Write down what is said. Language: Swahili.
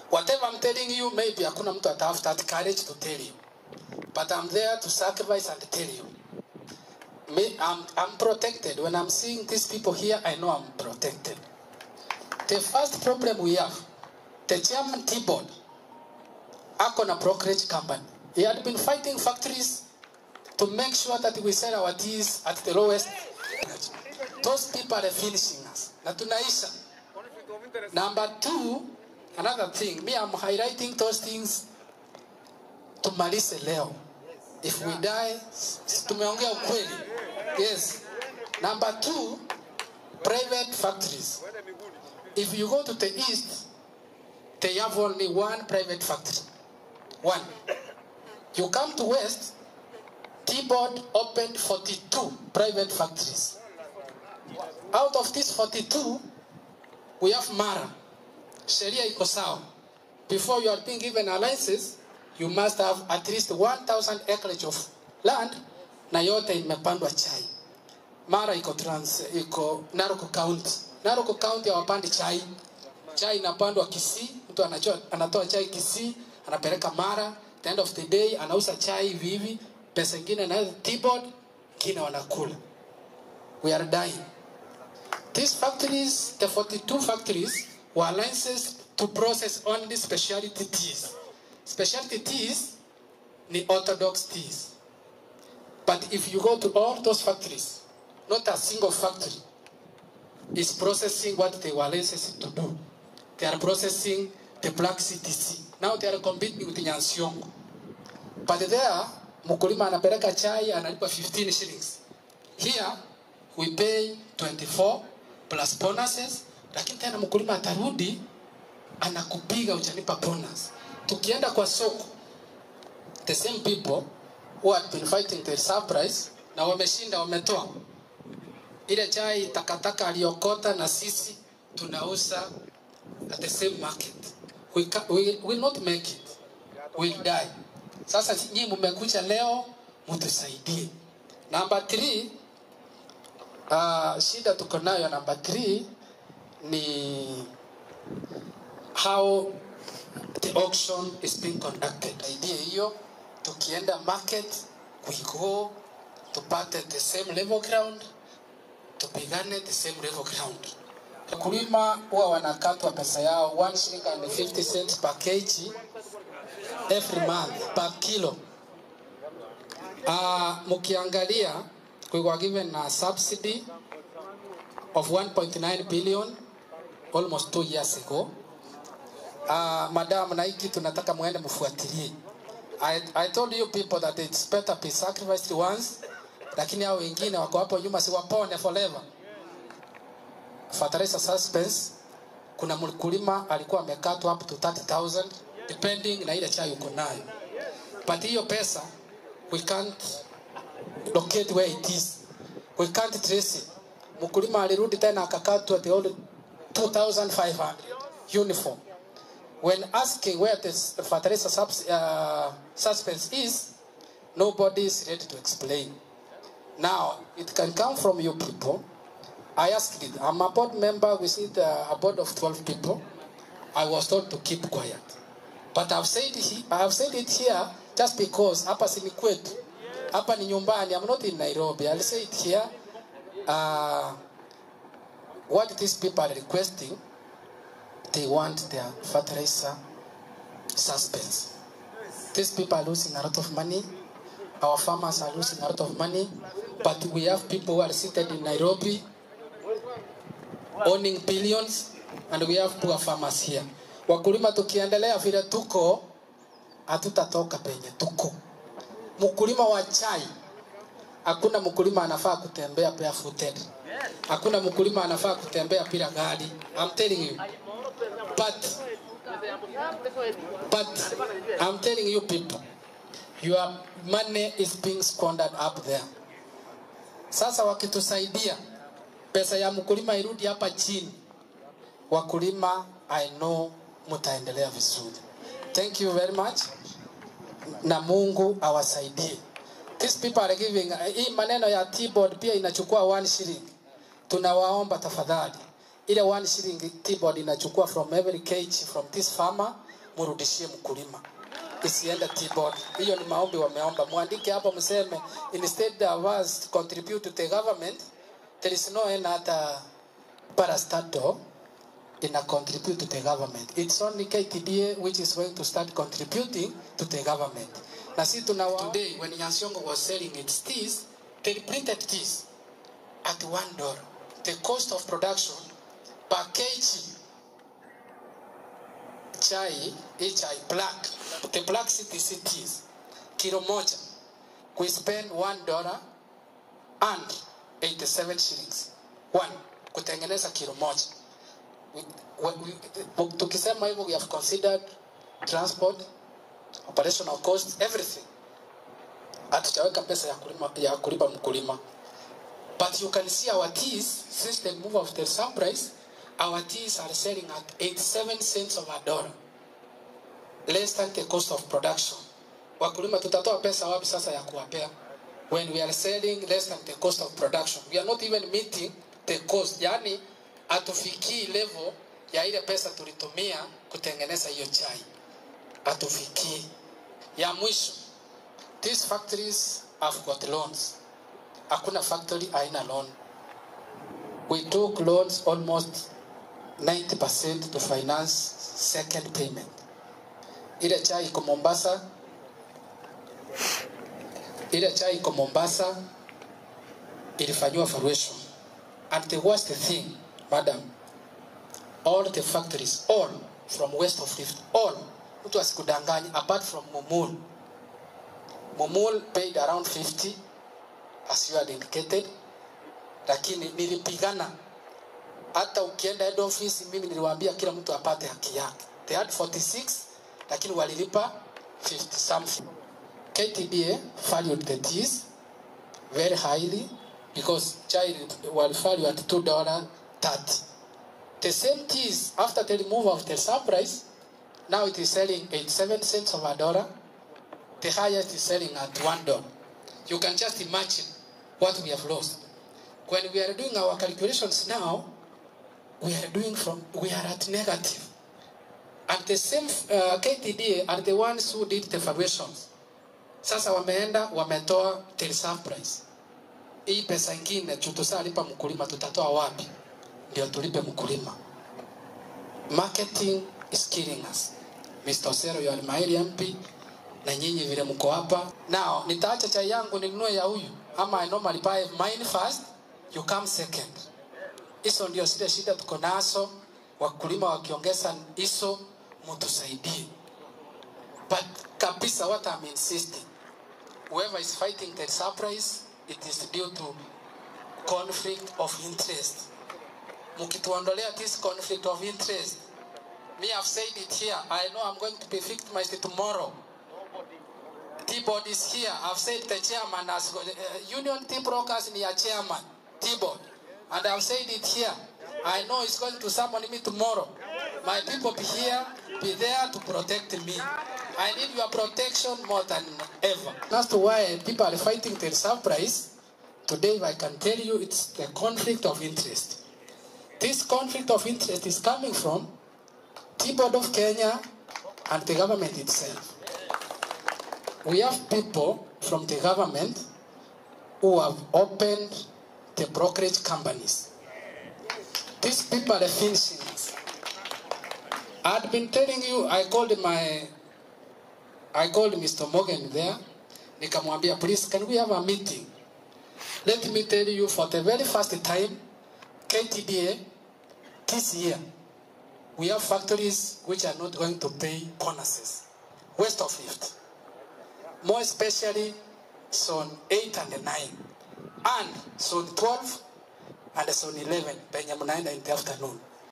Whatever I'm telling you, maybe hakuna mtu ata have that courage to tell you. But I'm there to sacrifice and tell you. Me, I'm protected. When I'm seeing these people here, I know I'm protected. The first problem we have, the chairman Tea Board, ako na brokerage company. He had been fighting factories to make sure that we sell our teas at the lowest. Those people are finishing us. Na tunaisha. Number two, another thing, me, I'm highlighting those things tumalize leo. If we die, tumeongea ukweli. Yes. Number two, private factories. If you go to the east, they have only one private factory. One. You come to west, Tea Board opened 42 private factories. Out of these 42, we have Mara. Sheria iko sawa. Before you are being given a license, you must have at least 1,000 acreage of land na yote imepandwa chai. Mara iko Narok County. Narok County hawapandi chai. Chai inapandwa Kisii, mtu anatoa chai Kisii, anapeleka Mara, the end of the day anauza chai hivi hivi, pesa nyingine na Tea Board, kina wanakula. We are dying. These factories, the 42 factories, were licensed to process only specialty teas. Specialty teas ni orthodox teas. But if you go to all those factories, not a single factory is processing what they were licensed to do. They are processing the black CTC. Now they are competing with Nyansiongo. But there, mkulima anapeleka chai analipa 15 shillings. Here, we pay 24 plus bonuses, lakini tena mkulima atarudi anakupiga hujanipa bonus. Tukienda kwa soko, the same people who had been fighting the surprise na wameshinda, wametoa ile chai takataka aliokota, na sisi tunauza at the same market. We will not make it. We'll die. Sasa nyinyi mmekuja leo mtusaidie. Number 3, shida tuko nayo number 3 ni how the auction is being conducted. Idea hiyo, tukienda market, we go tupate the same level ground, tupigane the same level ground. Wakulima huwa wanakatwa pesa yao 1 shilling and 50 cents per kg every month, per kilo. Mkiangalia, we were given a subsidy of 1.9 billion almost 2 years ago. Madam, na hiki tunataka muende mfuatilie. I told you people that it's better be sacrificed once, lakini hao wengine wako hapo nyuma si wapone forever. Fertilizer suspense, kuna mkulima alikuwa amekatwa up to 30,000 depending na ile chai uko nayo. But hiyo pesa we can't locate where it is. We can't trace it. Mkulima alirudi tena akakatwa the old 2,500 uniform. When asking where this fertilizer suspense is, nobody is ready to explain. Now, it can come from you people. I asked it. I'm a board member. We see a board of 12 people. I was told to keep quiet. But I've said it here just because hapa si ni kwetu. Hapa ni nyumbani. I'm not in Nairobi. I'll say it here. What these people are requesting, they want their fertilizer suspense. These people are losing a lot of money. Our farmers are losing a lot of money. But we have people who are seated in Nairobi owning billions, and we have poor farmers here. Wakulima tukiendelea vile tuko, hatutatoka penye tuko. Mkulima wa chai, hakuna mkulima anafaa kutembea barefooted. Hakuna mkulima anafaa kutembea bila gari. I'm telling you. But I'm telling you people, your money is being squandered up there. Sasa wakitusaidia pesa ya mkulima irudi hapa chini, wakulima, I know mtaendelea vizuri. Thank you very much. Na Mungu awasaidie. These people are giving, hii maneno ya Tea Board pia inachukua 1 shilling. Tunawaomba tafadhali. Ile 1 shilling Tea Board inachukua from every cage from this farmer, murudishie mkulima, isiende Tea Board. Hiyo ni maombi wameomba, muandike hapo mseme, instead of us contribute to the government, there is no any other parastatal ina contribute to the government. It's only KTDA which is going to start contributing to the government. Na si tunawa today when Nyansiongo was selling its teas, they printed teas at $1. The cost of production per kg chai, chai black, the black CTC teas, kilo moja, we spend $1.87 shillings. One, kutengeneza kilo moja. Tukisema hivyo, we have considered transport, operational costs, everything. Hatujaweka pesa ya kulipa mkulima. But you can see our teas, since the move of the surprise, our teas are selling at 87 cents of a dollar, less than the cost of production. Wakulima tutatoa pesa wapi sasa ya kuwapea? When we are selling less than the cost of production. We are not even meeting the cost. Yani, hatufikii level ya ile pesa tulitumia kutengeneza hiyo chai. Hatufikii. Ya mwisho, these factories have got loans. Hakuna factory haina loan. We took loans almost 90% to finance second payment. Ile chai iko Mombasa, ile chai iko Mombasa ilifanywa valuation. And the worst thing, madam, all the factories, all from west of Rift, all, mtu asikudanganye, apart from Mumul. Mumul paid around 50, as you had indicated, lakini nilipigana. Hata ukienda head office, mimi niliwaambia kila mtu apate haki yake. They had 46, lakini walilipa 50 something. KTDA valued the teas very highly because chai was valued at $2.30. The same teas, after the removal of the surprise, now it is selling 87 cents of a dollar. The highest is selling at $1. You can just imagine what we have lost. When we are doing our calculations now, we are at negative. And the same KTDA are the ones who did the valuations. Sasa wameenda, wametoa the reserve price. Hii pesa ingine tutusalipa mkulima tutatoa wapi? Ndio tulipe mkulima. Marketing is killing us. Mr. Osero, you are my MP, na nyinyi vile mko hapa. Now, nitaacha chai yangu ninunue ya huyu. Ama I normally buy mine first, you come second. Hizo ndio zile shida tuko nazo. Wakulima wakiongeza hizo, mtusaidie. But kabisa what I'm insisting, whoever is fighting the surprise, it is due to conflict of interest. Mukituondolea this conflict of interest, me have said it here, I know I'm going to be victimized tomorrow. Tea Board is here. I've said the chairman has Union Tea Brokers ni a chairman, Tea Board. And I've said it here. I know it's going to summon me tomorrow. My people be here, be there to protect me. I need your protection more than ever. That's why people are fighting the reserve price. Today, I can tell you it's the conflict of interest. This conflict of interest is coming from Tea Board of Kenya and the government itself. We have people from the government who have opened the brokerage companies. These people are finishing us. I'd been telling you, I called Mr. Morgan there. Nikamwambia, please, can we have a meeting? Let me tell you, for the very first time, KTDA, this year, we have factories which are not going to pay bonuses. West of Rift. More especially zone 8 and 9, and zone 12 and zone 11, penye mnaenda in the afternoon.